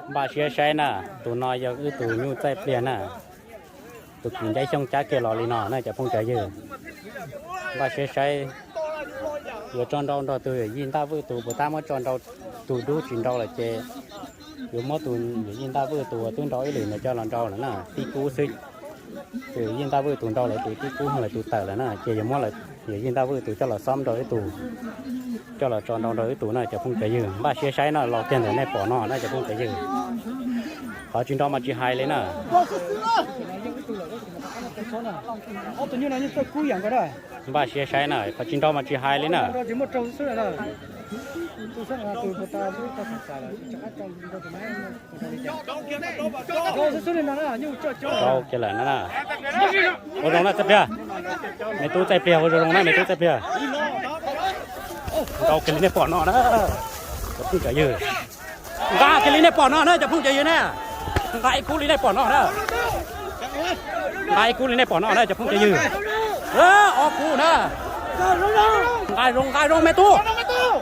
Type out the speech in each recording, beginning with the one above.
Npaj siab saib na, tus no yog wb tus nyuj txaij pliag na. Tus kwv Ncaib Xyooj cab kiag los li no na cov phooj cov ywg. Npaj siab saib yuav tso nrau nrog tus yawm yij Ntaj Vwj tus, puas tab muab tso nrau tus dub tsis nrau lawm ces yuav muab tus yawm yij Ntaj Vwj tus uas twb nrau ib lwm ntawd coj los nrau lawm na, tib kub xwb. Tus yawm yij Ntaj Vwj tus nrau lawm tus tib kub lawm tus tawm lawm na, ces yuav muab yawm yij Ntaj Vwj tus coj los xob nrau ib tus, coj los tso nrau nrog ib tus na cov phooj cov ywg. Npaj siab saib no, los kiag ntawm nej pom no na cov phooj cov ywg. Qhov tsis nrau mas tsis hais li na. Npaj siab saib na, qhov tsis nrau mas tsis hais li na. Rau kiag lawm na. Ua zoo na txaij pliag, me tub txaij pliag, ua zoo zoo na me tub txaij pliag. Nrau kiag li nej pom no na cov phooj cov ywg. Nqa kiag li nej pom no na cov phooj cov ywg na. Nqa ib kub li nej pom no na. Nqa ib kub li nej pom no na cov phooj cov ywg. Ob kub na. Nqa zoo nqa zoo me tub.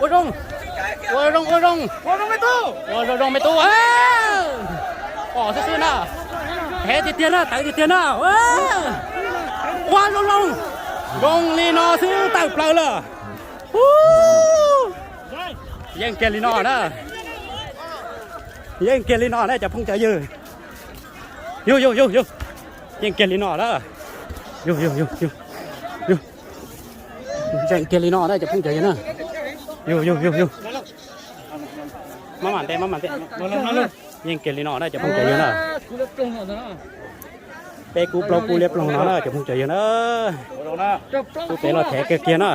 Ua zoo, ua zoo ua zoo. Ua zoo zoo me tub. Pom xwb xwb na. Hev tiag tiag na, tawv tiag tiag na. Ua zoo zoo, zoo li no xwb tawm plaws lawm. Yeej kiag li no na. Yeej kiag li no na cov phooj cov ywg. Yug yug yug yug. Yeej kiag li no na. Yug yug yug yug. Yeej kiag li no na cov phooj cov ywg na. Yug yug yug yug. Maj mam nte, maj mam nte. Yeej kiag li no na cov phooj cov ywg na. Peb kub plaub kub liab ploog no na cov phooj cov ywg na. Kub pem los thev kawg kiag na.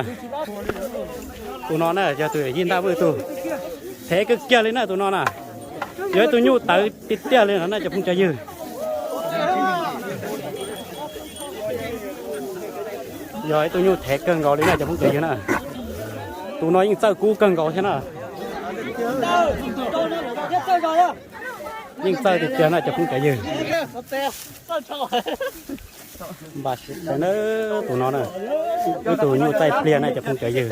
Tus no na yog tus yij Ntaj Vwj tus, thev kawg kiag li na tus no na. Yog ib tug nyuj tawv tiag tiag li no na cov phooj cov ywg. Yog ib tug nyuj thev kawg nkaus li na cov phooj cov ywg na. Tus no yeej txawj kub kawg nkaus thiab na. Yeej txawj tiag tiag na cov phooj cov ywg. Npaj siab na, tus no na, ib tug nyuj txaij pliag na cov phooj cov ywg.